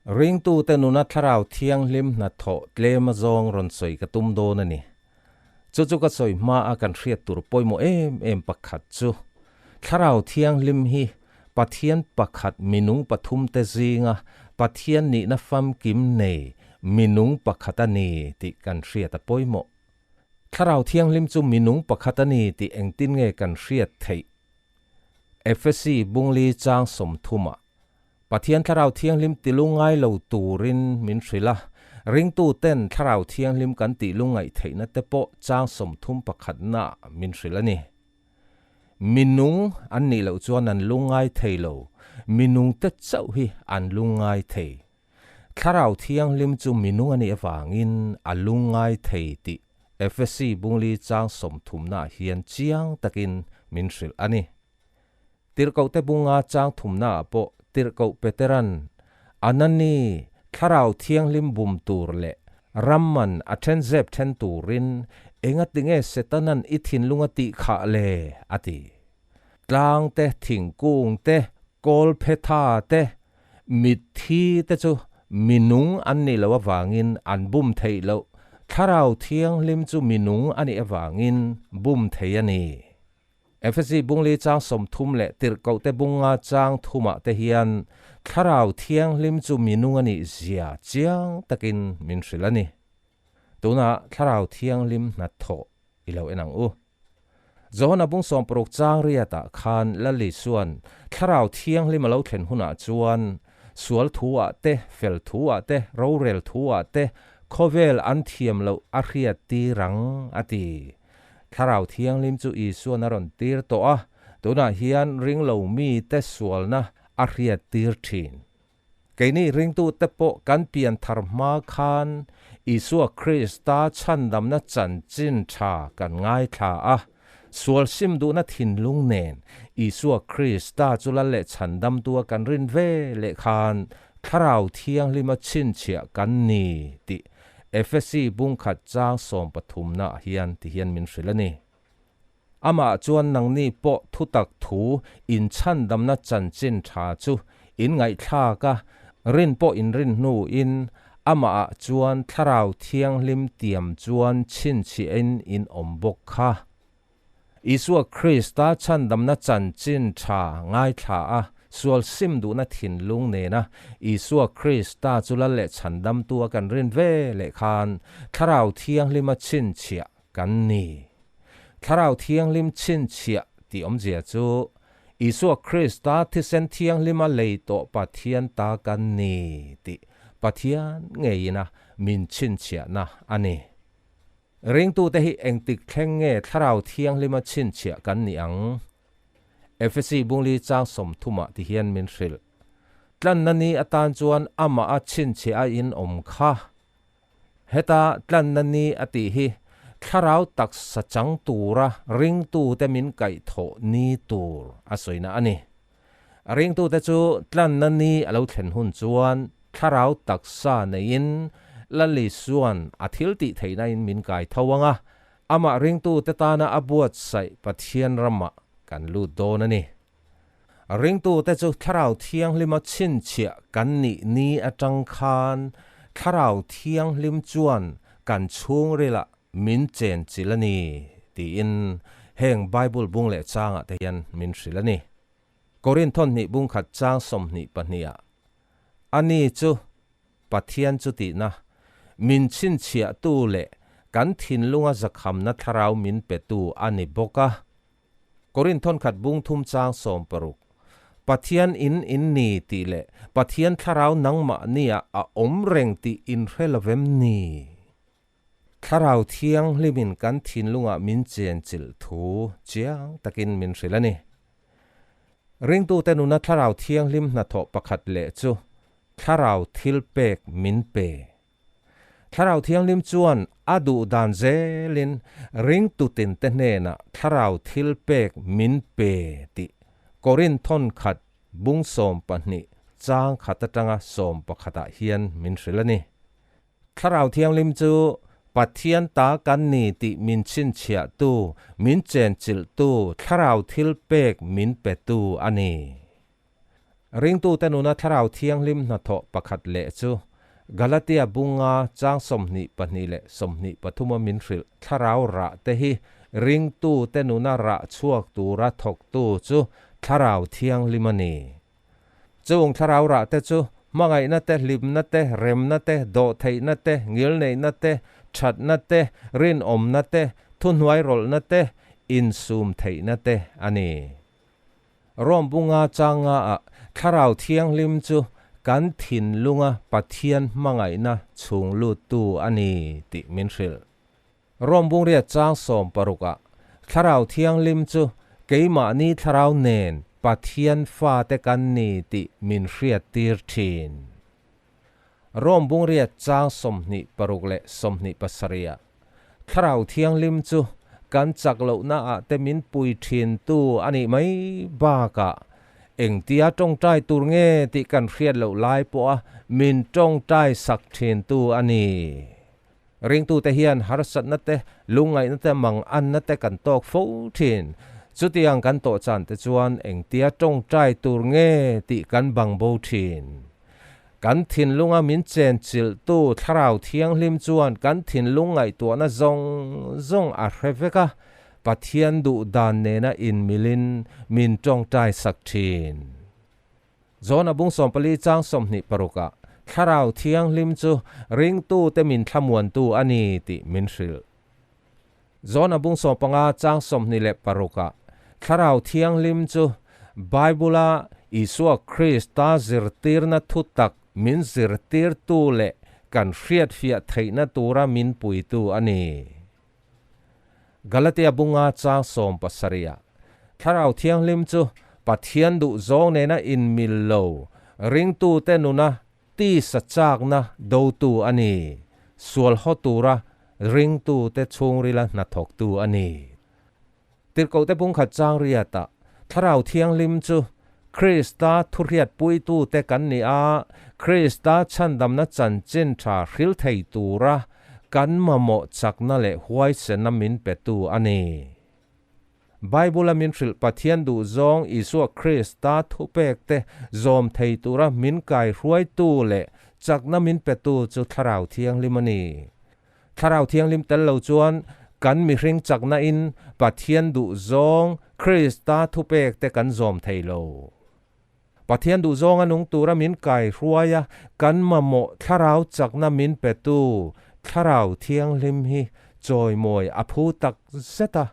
Ringtute nuna Thlarau Thianghlim hnathawh tlem azawng rawn sawi ka tum dawn a ni. Chu chu ka sawi hma a kan hriat tur pawimawh em em pakhat chu, Thlarau Thianghlim hi Pathian pakhat minung pathumte zinga Pathian nihna famkim nei minung pakhat a ni tih kan hriat a pawimawh. Thlarau Thianghlim chu minung pakhat a ni tih engtin nge kan hriat theih? Efesi bungli chang 30 ah Pathian Thlarau Thianghlim ti lungngai lo turin min hrilh a, ringtuten Thlarau Thianghlim kan tih lungngaih theihna te pawh chang 31 ah min hrilh a ni. Minung an nih loh chuan an lungngai thei lo, minungte chauh hi an lungngai thei. Thlarau Thianghlim chu minung a nih avangin a lungngai thei tih Efesi bungli chang 30 ah hian chiang takin min hrilh a ni. Tirhkohte bunga chang 3 ah pawh Tirhkoh Peteran, Anani, Thlarau Thianghlim bum tur leh ramman a then zep then turin enga tinge Setanan i thinlung a tih khah le? a ti. Tlang te, thingkung te, kawl phe tha te, mitthi te chu minung an nih loh avangin an bum theih loh, Thlarau Thianghlim chu minung a nih avangin bum thei a ni. Efesi bungli chang 30 leh Tirhkohte bunga chang 3 ah te hian Thlarau Thianghlim chu minung a nih zia chiang takin min hrilh a ni. Tunah Thlarau Thianghlim hnathawh i lo en ang u. Johana bung 60 chang 8 ah khan Lal Isuan Thlarau Thianghlim a lo thlen hunah chuan sual thu ah te, fel thu ah te, rorel thu ah te, khawvel an thiam loh a hriat tir ang a ti. Thlarau Thianghlim chu Isuan a rawn tir tawh a, tunah hian ring lo mi te sualna a hriat tir thin. Keini ringtute pawh kan pian thar hma khan Isua Krista chhandamna chanchin tha kan ngaithla a, sual sim duhna thinlung nen Isua Krista chu lal leh chhandam tua kan rin ve leh khan Thlarau Thianghlima chhinchhiah kan ni tih Efesi bung khat chang 13 ah hian ti hian min hrilh a ni. Amah chuan nangni pawh thutak thu in chhandamna chanchin tha chu in ngaihthlak a, rin pawh in rin hnu in amah chuan Thlarau Thianghlim tiam chuan chhinchhiah in in awm bawk kha. Isua Krista chhandamna chanchin tha ngaithla a, sual sim duhna thinlung nena Isua Krista chu lal leh chhandam tua kan rin ve leh khan Thlarau Thianghlima chhinchhiah kan ni. Thlarau Thianghlim chhinchhiah tih awmzia chu Isua Krista thisen Thianghlima lei tawh Pathian ta kan ni tih Pathian ngeina min chhinchhiahna a ni. Ringtute hi engtik thleng nge Thlarau Thianghlima chhinchhiah kan ni ang? Efesi bungli chang 30 ah ti hian min hrilh. Tlanna ni atan chuan amah a chhinchhiah a in awm kha. Heta tlanna ni a tih hi Thlarau taksa chang tura ringtute min kaih thawh ni tur a sawina a ni. Ringtute chu tlanna ni a lo thlen hun chuan Thlarau taksa neiin Lal Isuan a thil tih theihna in min kai tho anga, amah ringtute tana a buatsaih Pathian ramah kan lut dawn a ni. Ringtute chu Thlarau Thianghlima chhinchhiah kan nih ni atang khan Thlarau Thianghlim chuan kan chhung rilah min chen chil a ni tiin heng Bible bung leh changah te hian min hrilh a ni. Korinthon hnih bung khat chang 22 ah ani chu Pathian chu tihna min chhinchhiah tu leh kan thinlunga zakhamna thlarau min pe tu a ni bawk a. Korinthon khat bung 3 chang 16 Pathian in in ni tih leh Pathian thlarau nangmah nia a awm reng tih in hrelovem ni. Thlarau Thianghlimin kan thinlunga min chen chil thu chiang takin min hrilh a ni. Ringtute nuna Thlarau Thianghlim hnathawh pakhat leh chu Thlarau thil pek min pe. Thlarau Thianghlim chuan a duh dan zelin ringtutin te hnenah Thlarau thil pek min pe tih Korinthon khat bung 12 chang khat atanga 11 ah hian min hrilh a ni. Thlarau Thianghlim chu Pathian ta kan ni tih min chhinchhiah tu, min chen chil tu, Thlarau thil pek min pe tu a ni. Ringtute nuna Thlarau Thianghlim hnathawh pakhat leh chu Galatia bunga chang 22 leh 23 a min hrilh Thlarau rah te hi ringtute nuna rah chhuak tura thawktu chu Thlarau Thianghlim a ni. Chung Thlarau rah te chu hmangaihna te, hlimna te, remna te, dawhtheihna te, ngilneihna te, thatna te, rinawmna te, thuhnuairawlhna te, insumtheihna te a ni. Rom bunga changa ah Thlarau Thianghlim chu kan thinlunga Pathian hmangaihna chhung luttu a ni tih min hrilh. Rom bung riat chang 16 ah Thlarau Thianghlim chu keimahni thlarau nen Pathian fate kan ni tih min hriat tir thin. Rom bung riat chang 26 leh 27 ah Thlarau Thianghlim chu kan chak lohna ah te min pui thin tu a nih mai bakah engtia tawngtai tur nge tih kan hriat loh lai pawha min tawngtai sak thin tu a ni. Ringtute hian harsatna te, lungngaihna te, manganna te kan tawk fo thin. Chutiang kan tawh chan te chuan engtia tawngtai tur nge tih kan bang bo thin. Kan thinlunga min chenchilhtu Thlarau Thianghlim chuan kan thinlung ngaihtuahna zawng zawng a hre vek a, Pathian duh dan nena inmilin min tawngtai sak thin. Jona bung 14 chang 26 ah Thlarau Thianghlim chu ringtute min thlamuantu a ni tih min hrilh. Jona bung 15 chang 26 ah Thlarau Thianghlim chu Bible-a Isua Krista zirtirna thutak min zirtirtu leh kan hriatfiah theihna tura min puitu a ni. Galatia bunga chang 17 ah Thlarau Thianghlim chu Pathian duh zawng nena inmil lo ringtute nuna tisa chakna dotu a ni. Sual haw tura ringtute chhungrila hnathawktu a ni. Tirhkohte bung khat chang riatah Thlarau Thianghlim chu Krista thuhriatpuitute kan ni a, Krista chhandamna chanchin tha hril thei tura kan mamawh chakna leh huaisenna min petu a ni. Bible-a min hrilh Pathian duh zawng Isua Krista thupekte zawm thei tura min kaihruaitu leh chakna min petu chu Thlarau Thianghlim a ni. Thlarau Thianghlim tel lo chuan kan mihring chakna in Pathian duh zawng Krista thupekte kan zawm thei lo. Pathian duh zawng a nung tura min kaihruai a, kan mamawh Thlarau chakna min petu Thlarau Thianghlim hi chawimawi a phu tak zet a,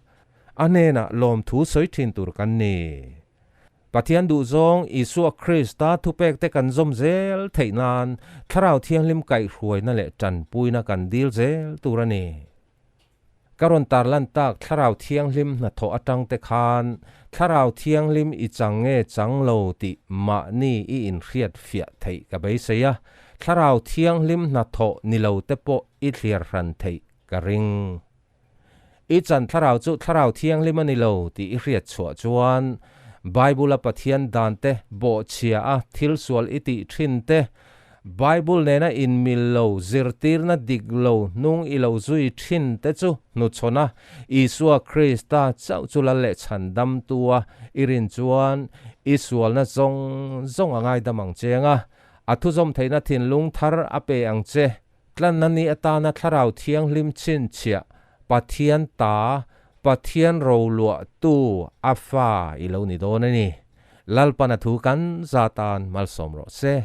a hnenah lawmthu sawi thin tur kan ni. Pathian duh zawng Isua Krista thupekte kan zawm zel theih nan Thlarau Thianghlim kaihhruaina leh tanpuina kan dil zel tur a ni. Ka rawn tarlan tak Thlarau Thianghlim hnathawh atang te khan Thlarau Thianghlim i chang nge chang lo tih mahni i inhriat fiah theih ka beisei a, Thlarau Thianghlim hnathawh ni lo te pawh i thliar hran theih ka ring. I chan Thlarau chu Thlarau Thianghlim a ni lo tih i hriat chhuah chuan Bible-a Pathian dan te bawhchhia a thil sual i tih thin te, Bible nena inmil lo, zirtirna dik lo hnung i lo zui thin te chu hnuchhawn a, Isua Krista chauh chu lal leh chhandamtu a i rin chuan i sualna zawng zawng a ngaidam ang che anga, a thuzawm theihna thinlung thar a pe ang che. Tlanna ni atana Thlarau Thianghlim chhinchhiah Pathian ta, Pathian roluahtu a fa i lo ni dawn a ni. Lalpan a thu kan za tan malsawm rawh se.